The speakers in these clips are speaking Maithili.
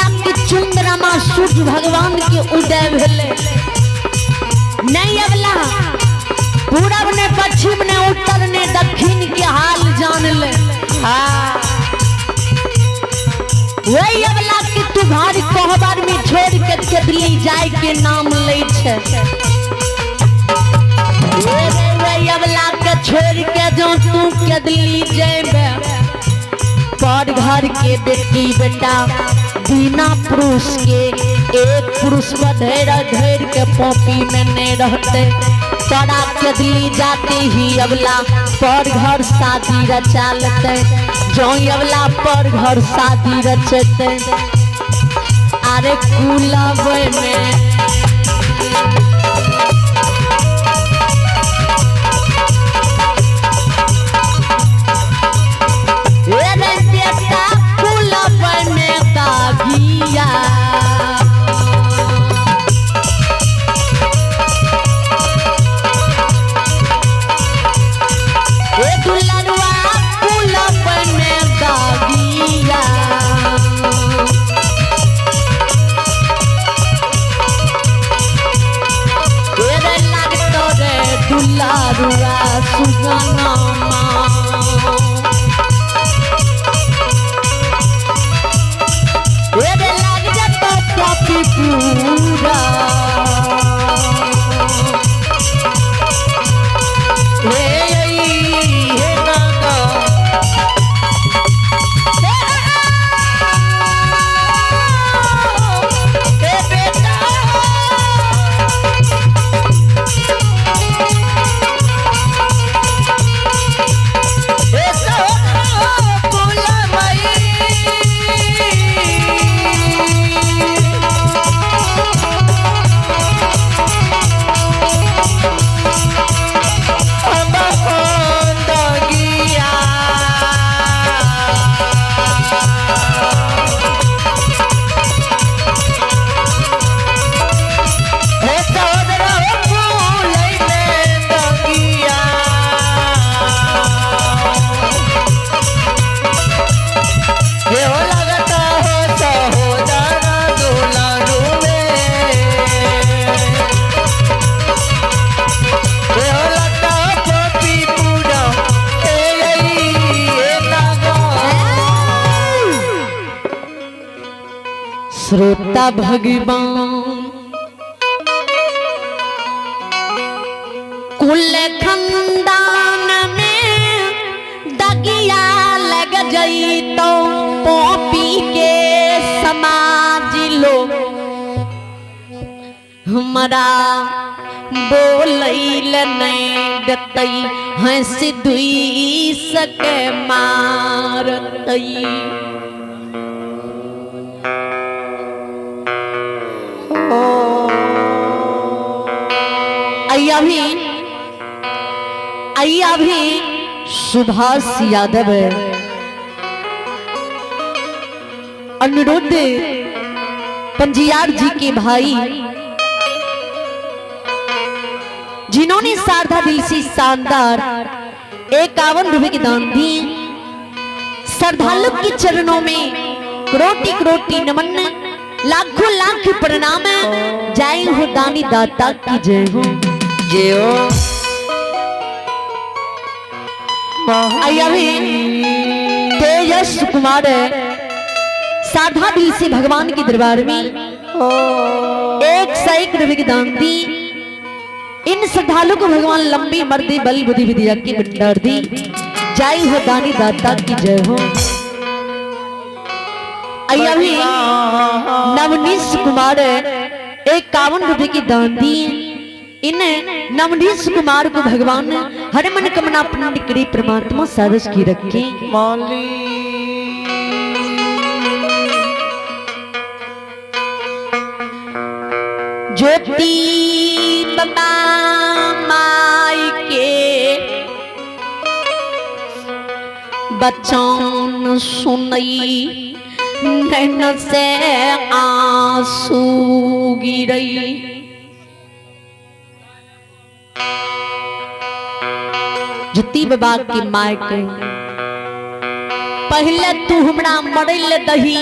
किया कि चंद्रमा सूर्य भगवान के उदय भेलै। नहीं अबला पूरब ने पश्चिम ने उत्तर ने दक्षिण के हाल जान ले। हाँ। वही अबला कि तू घर कोहबर में छोड़ के केदली जाय के नाम लै छै। वही अबला के छोड़ के जो तू केदली जेबे, पर घर के बेटी बेटा बिना पुरुष के एक पुरुष बधेर धैर के पॉपी में नहीं रहते। तोरा केदली जाते ही अबला पर घर शादी रचा लेते, जो अबला पर घर शादी रचते। अरे कुलबे में रे बेटा कुलबे में दागिया। ए दुलरुआ कुलबे में दागिया। तेरे लगतो रे दुलारुआ सुगना माँ। तेरे लग जतो कॉपी पूरा। हे हे नागा। हे बेटा। हे सहोदरा कुलमयी। अब बंदगिया। हे सहोदरा कुलई में दगिया। हे हो लगता हो सहोदरा दुलारू में। हे हो लगता पपी पूरा ए ए नागा। श्रोता भगवान कुल खंदान में दगिया लग जई तो पॉपी के समाज लो हमरा बोलैल नहीं देतई, हंस दुई सके मारतई। आइए अभी, आइए अभी सुभाष यादव अनिरुद्ध पंजियार जी के भाई, जिन्होंने शारदा दिल से शानदार 51 रुपए के दान दिए, श्रद्धालु के चरणों में करोटी करोटी नमन, लाखों लाख प्रणाम। जय हो दानी दाता की जय हो। जय हो। आइए अभी तेजस कुमार साधा दिल से भगवान के दरबार में 101 रुपए की दान दी। इन श्रद्धालु को भगवान लंबी मर्दी बल बुद्धि विद्या की भंडार दी। जय हो दानी दाता की जय हो। आइए अभी नवनीश कुमार 51 रुपए की दान दी। इन नवनीश कुमार को भगवान हर मन कमना पूर्ण करे, परमात्मा सारस की रखे। मौली ज्योति बाबा माई के बचन सुनई, नैन से आंसू गिरई। ज्योति बाबा की माय के पहले तू हमरा मरल दही,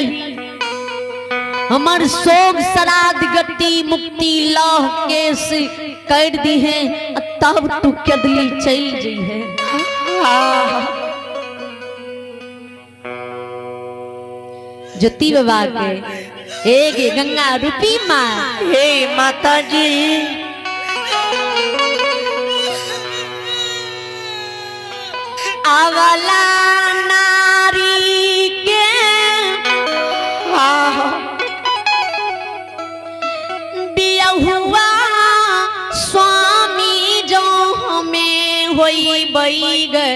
हमर सोग श्राद्ध गति मुक्ति लह केस कर दिहे आ तब तू केदली चल जइहे। ज्योति बाबा के हे गे गंगा रूपी माँ, हे माता जी, अवला नारी के बियहुआ स्वामी जो हमें होई बई गए।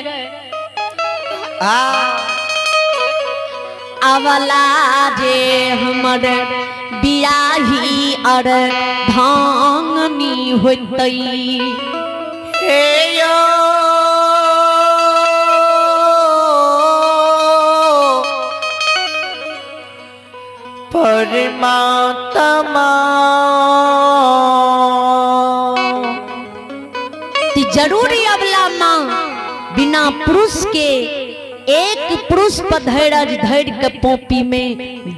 अवला जे हमर बियाही अर धांगनी होतई। हे यो परमात्मा, ती जरूरी अवला माँ बिना पुरुष के एक पुरुष पर धैर्य धैर्य के पोपी में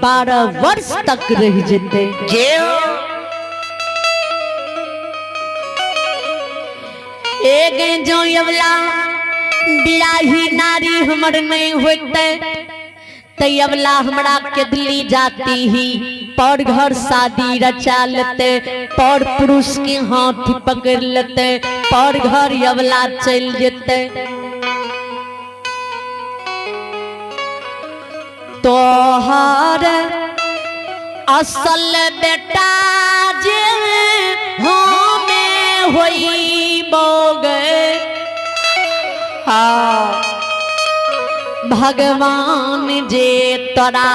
12 वर्ष तक रह जेते। जे हो। एक जो अवला बियाही नारी हमर नहीं होते तैयबला हमरा केदली जाती ही पर घर शादी रचा लेते, पर पुरुष के हाथ पकड़ लेते, पर घर अवला चल जेते। तोहर असल बेटा जे हमें होई बोगे, भगवान जे तोरा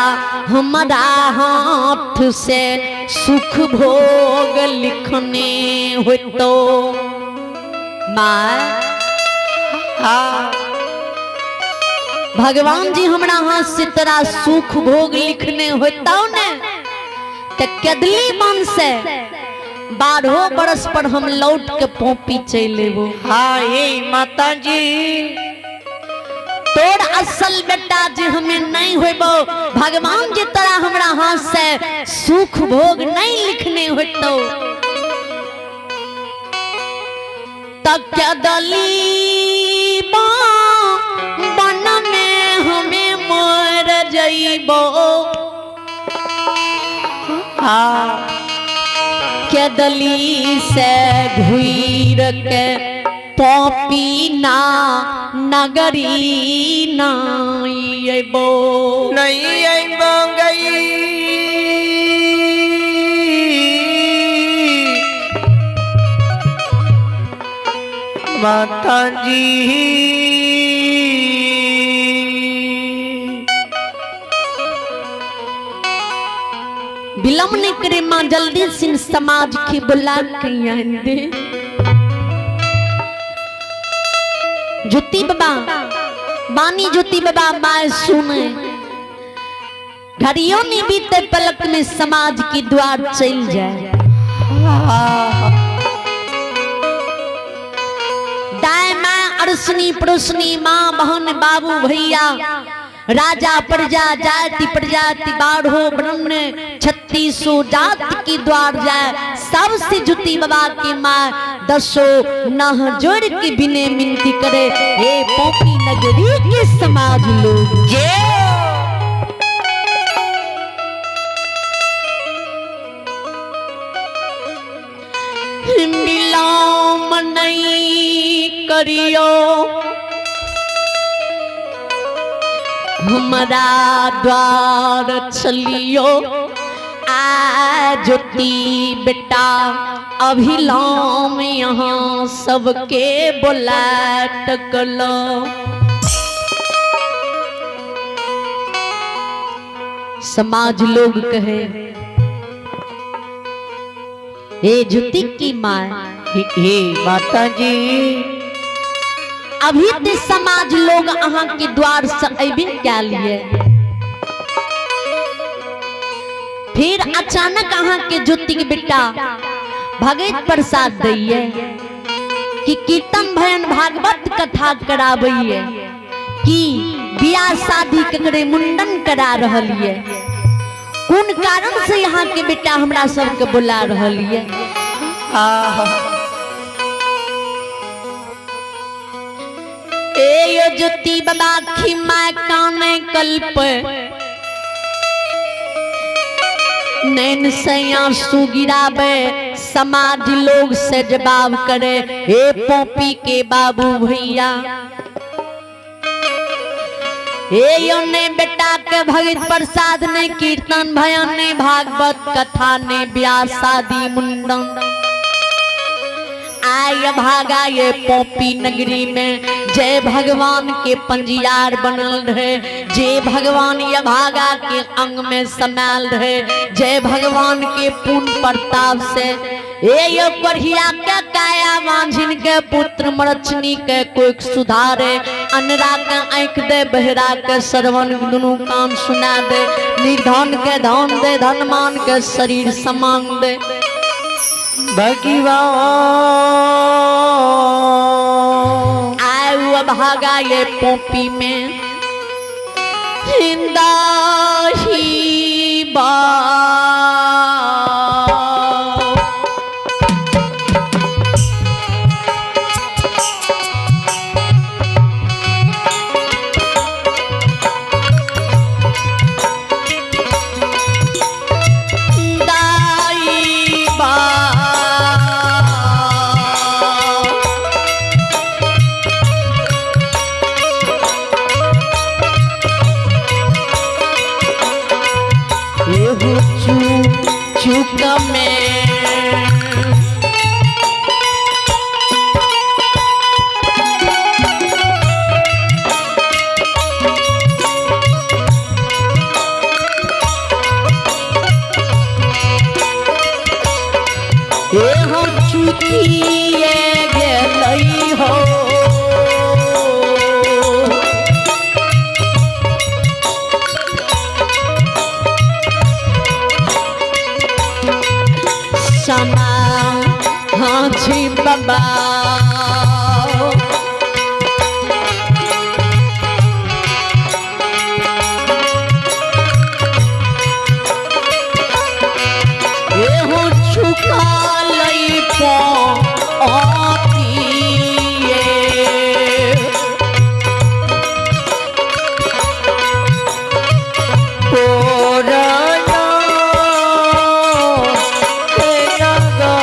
हमरा हाथ से सुख भोग लिखने होतो। माँ, भगवान जी हमरा हाथ से तोरा सुख भोग लिखने होतो ने, ते केदली मन से 12 बरस पर हम लौट के पोपी चल एबो। हाँ हे माता जी, तोर असल बेटा जे हमें नहीं होबो, भगवान जी तोरा हमरा हाथ से सुख भोग नहीं लिखने होतो, तब केदली बन में हमें मर जइबो। केदली से घुर के पपी ना नगरी ना अइबो। नहीं अइबो गई माता जी, विलम्ब नहीं करे माँ, जल्दी से समाज के बुला के आन दे। ज्योति बाबा बानी, ज्योति बाबा माँ सुने, घड़ियों नहीं बीते पलक में समाज की द्वार चल जाए। दाएं माँ अड़सनी पड़ोसनी माँ बहन बाबू भैया राजा प्रजा जाति प्रजाति बाढ़ो ब्रह्म 36 जात की द्वार जाए, सबसे जुती बाबा की माँ दसो नह जोड़ के बिने मिनती करे, हे पोपी नगरी के समाज लोग। जे मिलाम नहीं करियो हमारा द्वार चलियो, आ ज्योति बेटा अभिलाम यहाँ सबके बोला टकलो। समाज लोग कहे, हे ज्योति की माँ, हे माता जी, अभी ते समाज लोग अहाँ के द्वार से अबिन क्या लिए, फिर अचानक अहाँ के ज्योति के बेटा भगत प्रसाद दैये कि कीर्तन भजन भागवत कथा कराबैये कि बियाह शादी ककरे मुंडन करा रहल ये, कोन कारण से यहाँ के बेटा हमरा सबके बुला रहल ये? आहा। ए यो ज्योति बाबा खिमा काने कल्प नैन से आंसू गिरावे, समाज लोग से जवाब करे, हे पोपी के बाबू भैया, हे यो ने बेटा के भगत प्रसाद ने कीर्तन भजन ने भागवत कथा ने ब्याह शादी मुंडन। आय भागा ये पोपी नगरी में जय भगवान के पंजियार बनल रहे, जय भगवान ये भागा के अंग में समायल रहे, जय भगवान के पुण्य प्रताप से ए यो कोढ़िया के काया मांझिन के पुत्र मरचनी के कोई सुधारे, अनरा के आंख दे, बहरा के श्रवण दुनू कान सुना दे, निर्धन के धन दे, धनमान के शरीर समान दे। भगवान आए हुआ भागा ये पोपी में हिंदा ही बा दाई बा एहू चूक चूक में एहू चूकिए गेलै हो। समा हाँ छी बाबा एहू चुका लई पतिए। कोरना के नगा।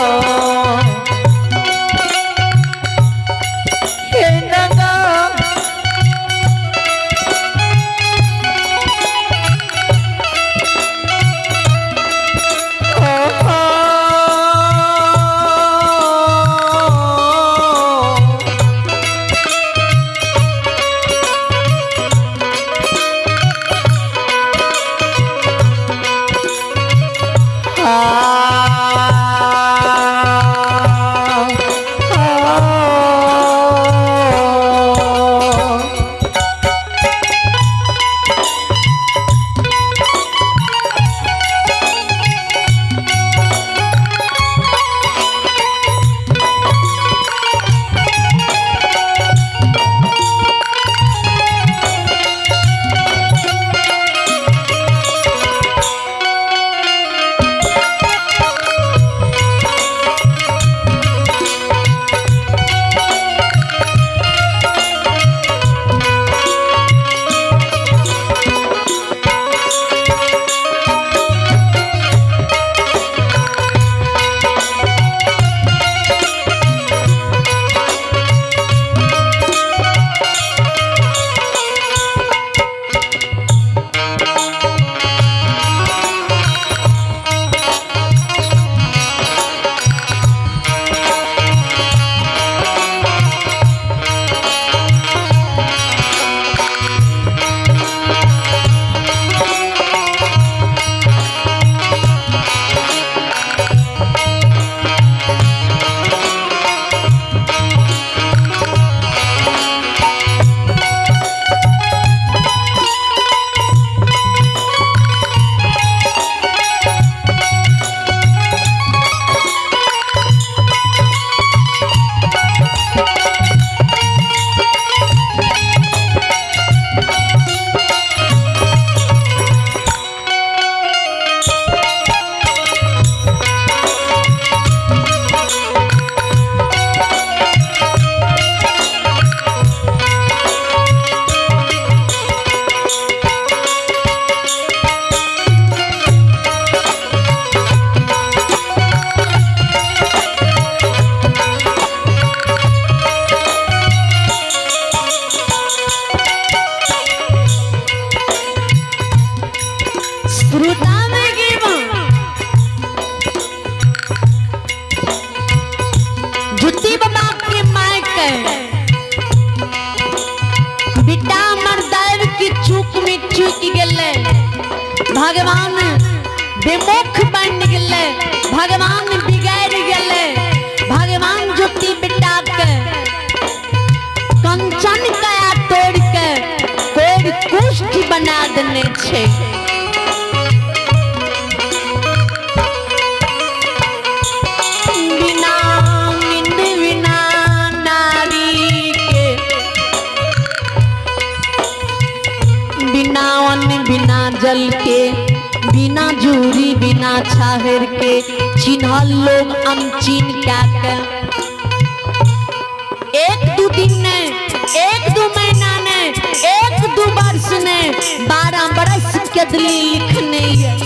श्रोता में गिरबा जुत्ती बाबा के माय के बेटा मर्दैव की चूक में चूक गेले, भगवान विमुख बन गेले, भगवान बिगड़ गेले। भगवान जुत्ती बेटा के कंचन कया तोड़ के कोर कुष्ठ बना देने छे। बिना निंद बिना नारी के, बिना अन्न बिना जल के, बिना जूरी बिना छाहर के, चिन्हल लोग अनचिन क्या के। एक दू दिन ने, एक दू महीना ने, एक दू वर्ष ने, 12 बरस के दिली लिखने ये।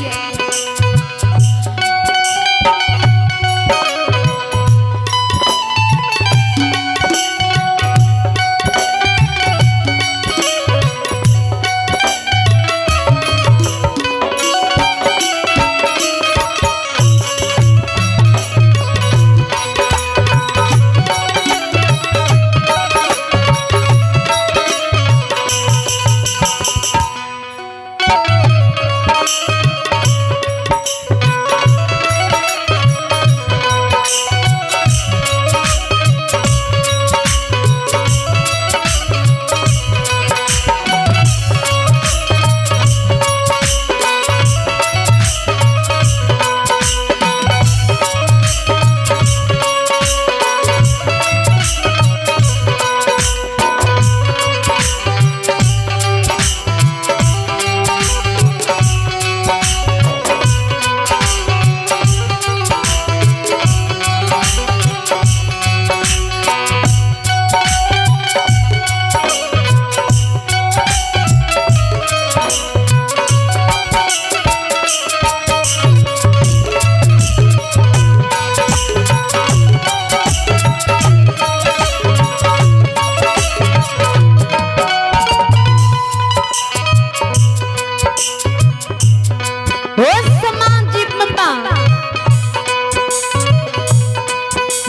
हो समाजिक बाबा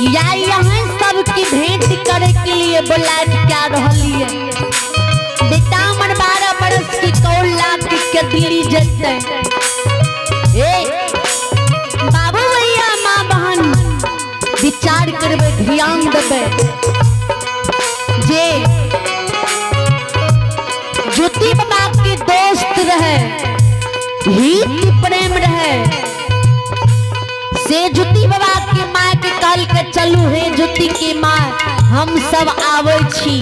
या यहाँ सबकी भेंट करे के लिए बुला क्या रहली है। बेटा हमर 12 बरस की कौन लाख के दिली जैसे। ए बाबू भैया माँ बहन विचार करबे, ध्यान देबे जे ज्योति बाबा के दोस्त रहे, हित प्रेम रहे, से ज्योति बाबा के माँ के कल के चलू हे ज्योति के माँ हम सब आवे छी।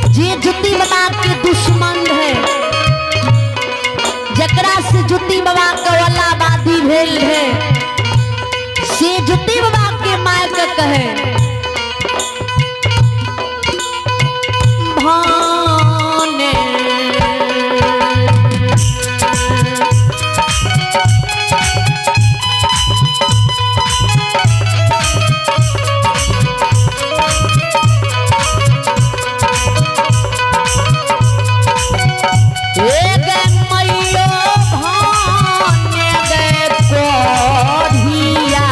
जे ज्योति बाबा के दुश्मन है, जकरा से ज्योति बाबा के ओलाबादी भेल है, से ज्योति बाबा के माँ के कहे भाने मैयो भाने गे कोढ़िया।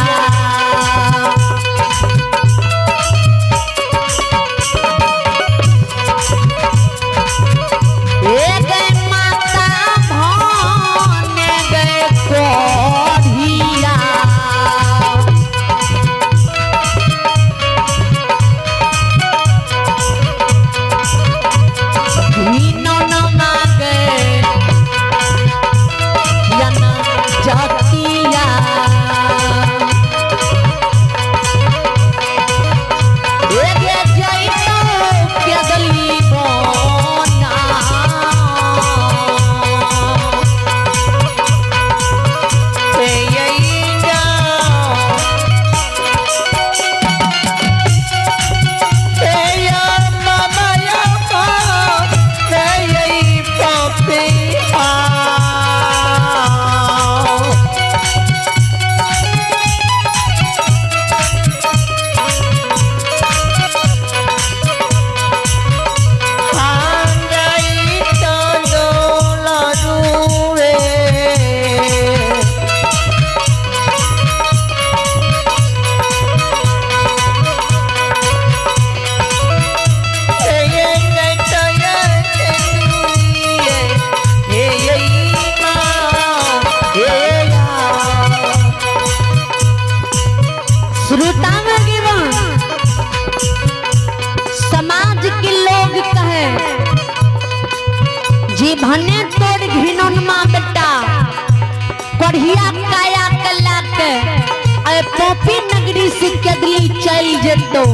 हेतो।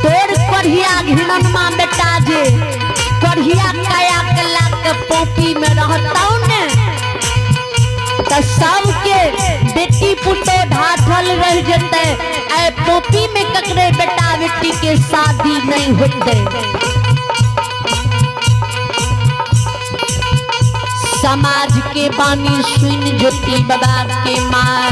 तोर कोढ़िया घिननमा बेटा जे कोढ़िया काया के ला के पोपी में रहतौ ने त सबके बेटी पुतो ढाठल रह जते। ऐ पोपी में ककरे बेटा बेटी के शादी नहीं होते। समाज के बानी सुन ज्योति बाबा के माँ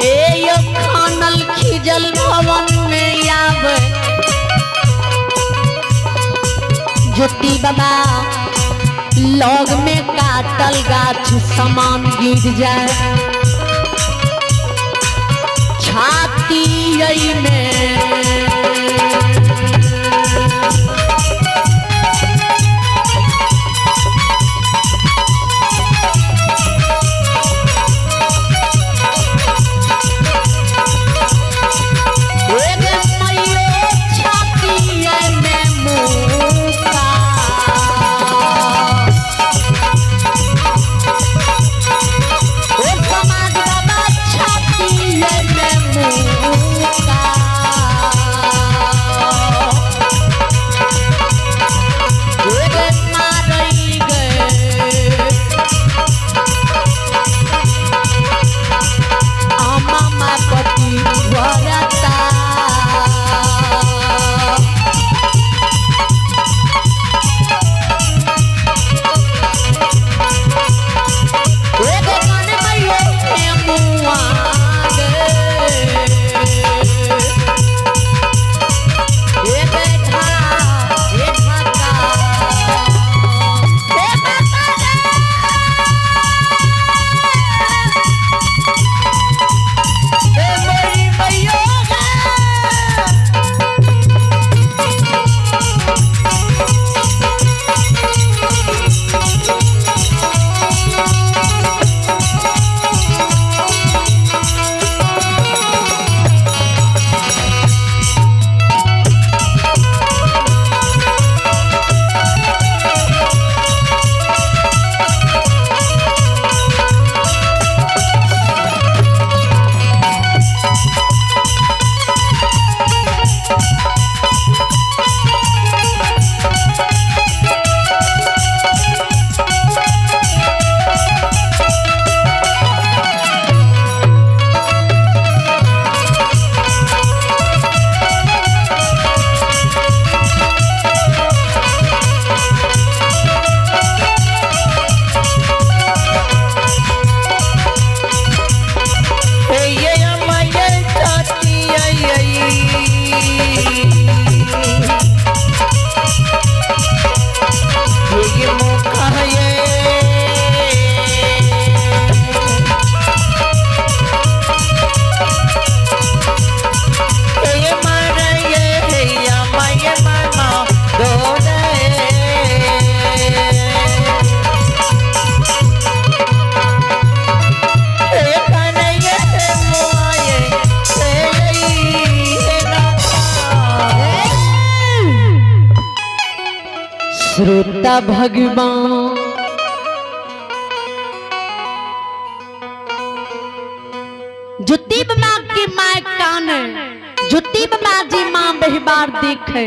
ए यो खानल खिजल भवन में आवे ज्योति बाबा लग में काटल गाछ समान गिर जाए छाती अई में। एगो मैयो छाती अई में मुका। ओ समाज बाबा छाती में मुका। एगो मारई गए आमा मा पति भरता। एगो मन मैयो के मुआ गे। ए बेटा, ए ढाका, ए बाबा रे। ए मोरी मैयो गे। ए ये अम्मा ये छाती आई आई। ये मुखा ये। ये मारा ये अम्मा ये मामा दो श्रोता भगवान ज्योति माँ के my कान ज्योति माँ जी माँ बहिबार देखे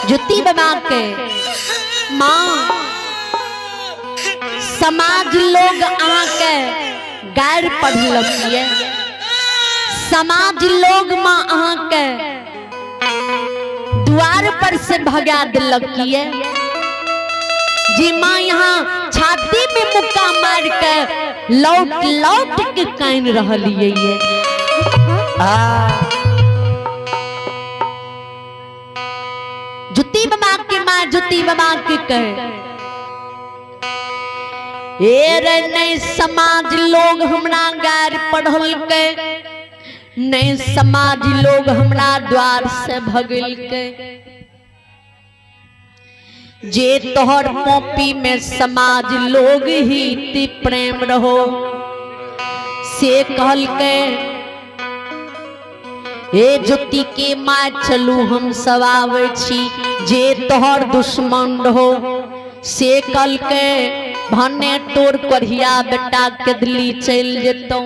ज्योति बाबा के माँ समाज लोग अहाँके गारि पढ़लक ये समाज लोग माँ अहाँके द्वार पर से भगा दिलक ये जी माँ यहाँ छाती में मुक्का मार के लौट लौट के कान रहल ये। जुत्ती बाबा के माँ जुत्ती बाबा के कहे ए रे नहीं समाज लोग हमरा गार पढ़ल के नहीं समाज लोग हमरा द्वार से भगल के जे तोहर कॉपी में समाज लोग ही ती प्रेम रहो से कहल के हे ज्योति के माँ चलू हम सब आबै छी जे तोहर दुश्मन रहो से कहल के भने तोर कोढ़िया बेटा के दिल्ली चलि जेतौ।